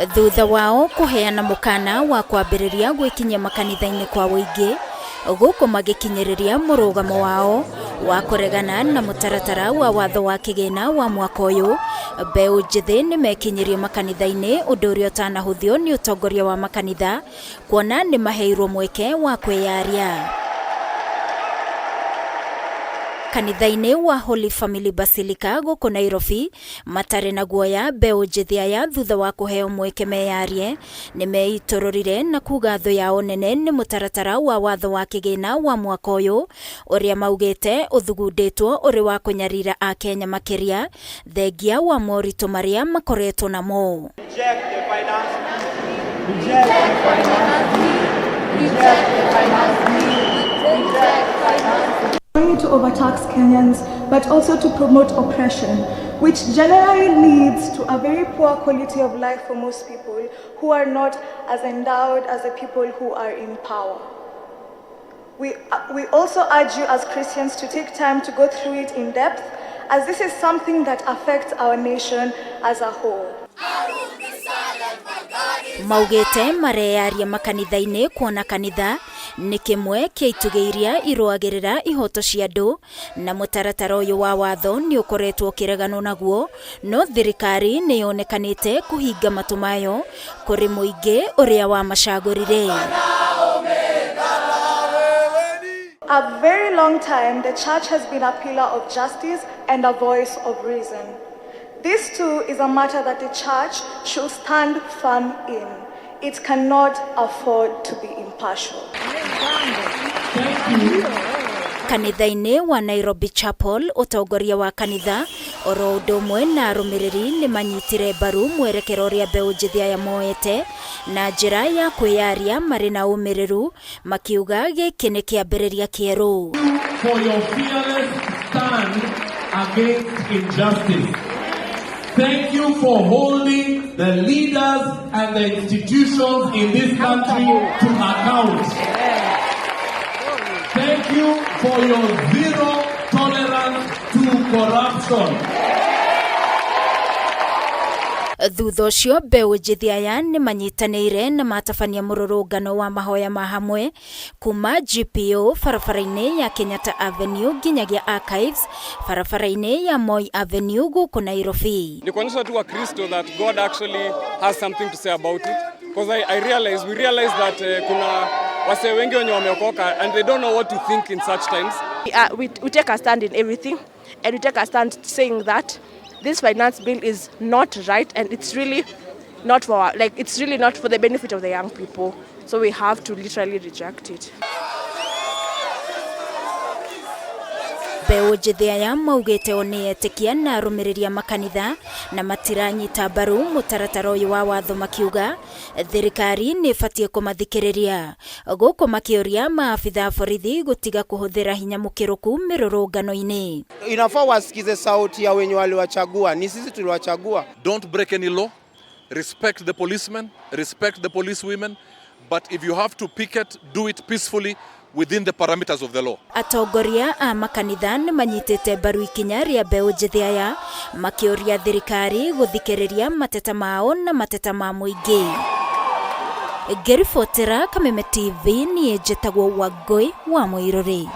Thutha wao kũheana mũkana wa kwambĩrĩria gwĩkinyia makanitha-inĩ kwa ũingĩ, gũkũ magĩkinyĩrĩria mũrũgamo wao wa kũregana na mũtaratara wa watho wa kĩgĩna wa mwaka ũyũ, mbeũ njĩthĩ nĩmekinyirie makanitha-inĩ ũndũ ũrĩa ũtanahũthio nĩ ũtongoria wa makanitha kuona nĩmaheirwo mweke wa kwĩyaria. Kanitha-inĩ wa Holy Family Basilica gũkũ Nairobi, matarĩ na guoya mbeũ njĩthĩ aya thutha wa kũheo mweke meyarie, nĩmeitũrũrire na kuga thũ yao nene nĩ mũtaratara wa watho wa kĩgĩna wa mwaka ũyũ, ũrĩa maugĩte ũthugundĩtwo ũrĩ wa kũnyarira Akenya makĩria, thengia wa moritũ marĩa makoretwo namo. Only to overtax Kenyans, but also to promote oppression, which generally leads to a very poor quality of life for most people who are not as endowed as the people who are in power. We also urge you as Christians to take time to go through it in depth, as this is something that affects our nation as a whole. Maugĩte mareyaria makanitha-inĩ kuona kanitha nĩ kĩmwe kĩa itugĩ iria irũagĩrĩra ihoto cia andũ, na mũtaratara ũyũ wa watho nĩ ũkoretwo ũkĩreganwo naguo, no thirikari nĩ yonekanĩte kũhinga matũ mayo kũrĩ mũingĩ ũrĩa wamacagũrire. A very long time, the church has been a pillar of justice and a voice of reason. This too is a matter that the church should stand firm in. It cannot afford to be impartial. Kanitha-inĩ wa Nairobi Chapel, ũtongoria wa kanitha oro ũndũ ũmwe na arũmĩrĩri nĩ manyitire mbaru mwerekero ũrĩa mbeũ njĩthĩ aya moete na njĩra ya kwĩyaria marĩ na ũmĩrĩru, makiuga gĩkĩ nĩ kĩambĩrĩria kĩerũ. For your fearless stand against injustice. Thank you for holding the leaders and the institutions in this country to account. Thank you for your zero tolerance to corruption. Thutha ũcio mbeũ njĩthĩ aya nĩ manyitanĩire na matabania mũrũrũngano wa mahoya ma hamwe kuma GPO barabara-inĩ ya Kenyatta Avenue nginyagia Archives barabara-inĩ ya Moi Avenue gũkũ Nairobi. Ni kuonyesha tu Wakristo that God actually has something to say about it, because I realize, we realize that kuna wasee wengi wenye wameokoka and they don't know what to think in such times. We take a stand in everything, and we take a stand saying that this finance bill is not right, and it's really not for, like, it's really not for the benefit of the young people. So we have to literally reject it. Mbeũ njĩthĩ aya maugĩte o nĩ etĩkia na arũmĩrĩri a makanitha na matiranyita mbaru mũtaratara ũyũ wa watho, makiuga thirikari nĩ ĩbatiĩ kũmathikĩrĩria, gũkũ makĩũria maabitha a borithi gũtiga kũhũthĩra hinya mũkĩrũku mĩrũrũngano-inĩ. Inafaa wasikize sauti ya wenye waliwachagua, ni sisi tuliwachagua. Don't break any law, respect the policemen, respect the police women, but if you have to picket, do it peacefully within the parameters of the law. Atongoria a makanitha nĩ manyitĩte mbaru ikinya rĩa mbeũ njĩthĩ aya, makĩũria thirikari gũthikĩrĩria mateta mao na mateta ma mũingĩ. Ngĩribotera Kameme TV, niĩ njĩtagwo Wangũi wa Mũirũrĩ.